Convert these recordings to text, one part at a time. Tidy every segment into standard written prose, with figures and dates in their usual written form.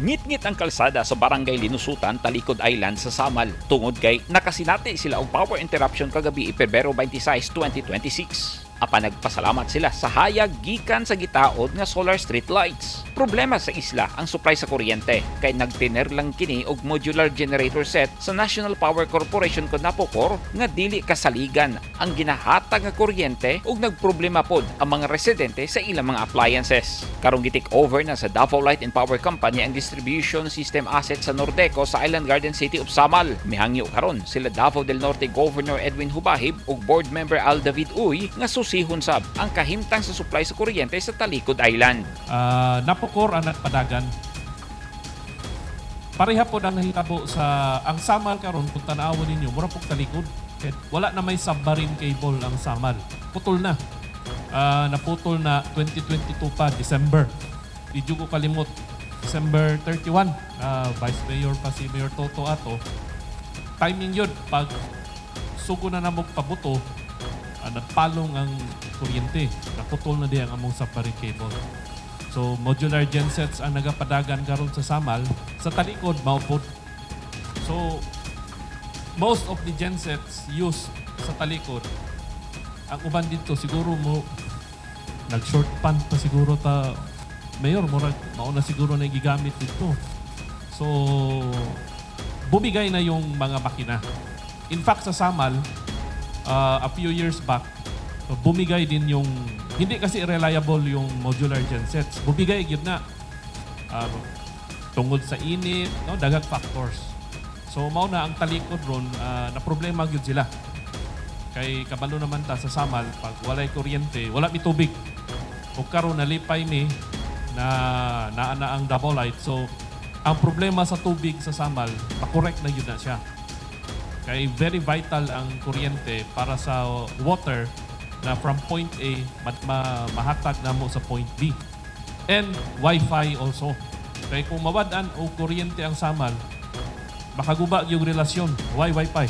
Ngitngit ang kalsada sa Barangay Linusutan, Talikod Island sa Samal tungod kay nakasinati sila og power interruption kagabi, Pebrero 26, 2026. Apan nagpasalamat sila sa hayag gikan sa gitaod nga solar street lights. Problema sa isla ang supply sa kuryente kay nagtiner lang kini og modular generator set sa National Power Corporation kon Napocor nga dili kasaligan ang ginahatag nga kuryente ug nagproblema pod ang mga residente sa ilang mga appliances. Karong gi-take over na sa Davao Light and Power Company ang distribution system asset sa Nordeco sa Island Garden City of Samal. Mihangyo karon sila Davao del Norte Governor Edwin Jubahib ug board member Al David Uy nga susihon sab ang kahimtang sa supply sa kuryente sa Talikod Island. Napocor ang nagpadagan. Pareha po ang nahitabo sa ang Samal karon. Kung tan-awon ninyo, mura pug Talikod. Kay wala na may submarine cable ang Samal. Putol na. Naputol na 2022 pa, December. Di jud ko kalimot. December 31, Vice Mayor pa si Mayor Toto ato. Timing yun, pag sugo na namog pabuto, nagpalong ang kuryente. Naputol na diay ang among submarine cable. So modular gensets ang nagapadagan karon sa Samal, sa Talikod mao pod. So most of the gensets used sa Talikod, ang uban dito siguro mo nag short pant pa siguro ta, Mayor, murag mao na siguro na gigamit dito. So bumigay na yung mga makina. In fact, sa Samal, a few years back, bumigay din yung, hindi kasi reliable yung modular gensets. Bumigay gyud na. Tungod sa init, no, daghang factors. So mao na ang Talikod ron, na problema gyud sila. Kay kabalo naman ta sa Samal, pag walay kuryente, wala mi tubig. Ug karon nalipay mi na naa na ang Davao Light. So ang problema sa tubig sa Samal, makorek na gyud na siya. Kay very vital ang kuryente para sa water na from point A mahatag namo sa point B. And Wi-Fi also. Kay kung mawad-an og kuryente ang Samal, makaguba yung relasyon. Why Wi-Fi?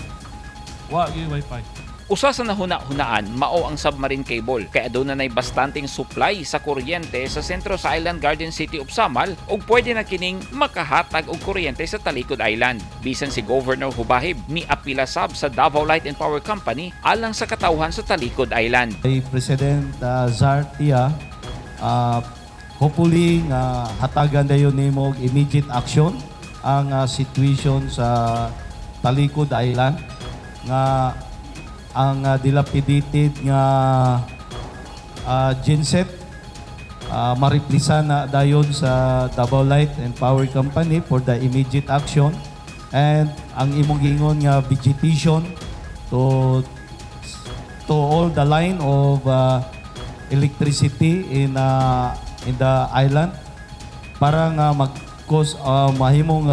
Wa gyud Wi-Fi. Usa sa nahuna-hunaan mao ang submarine cable kay aduna nay bastanteng supply sa kuryente sa sentro sa Island Garden City of Samal ug pwede na kining makahatag og kuryente sa Talikod Island. Bisan si Governor Jubahib ni apila sab sa Davao Light and Power Company alang sa katawhan sa Talikod Island. Kay President Zar Tia, hopefully nga hatagan dayon nimo og immediate action ang situation sa Talikod Island nga ang dilapidated nga genset mariplisa na dayon sa Davao Light and Power Company for the immediate action and ang imong giingon nga vegetation to all the line of electricity in the island para nga mag cost mahimong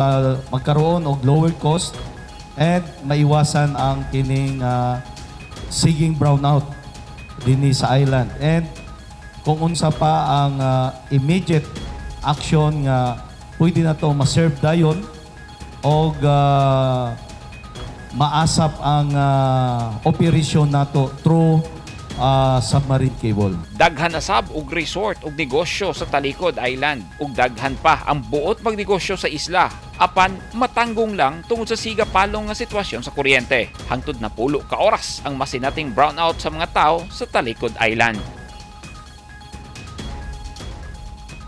magkaroon og lower cost and maiwasan ang kining siging brownout dinhi sa island and kung unsa pa ang immediate action nga pwede na to ma-serve dayon og maasap ang operation nato through submarine cable. Daghan na sab og resort ug negosyo sa Talikod Island ug daghan pa ang buot magnegosyo sa isla apan matanggong lang tungod sa siga palong nga sitwasyon sa kuryente. Hangtod 10 ka oras ang masinating brownout sa mga tao sa Talikod Island.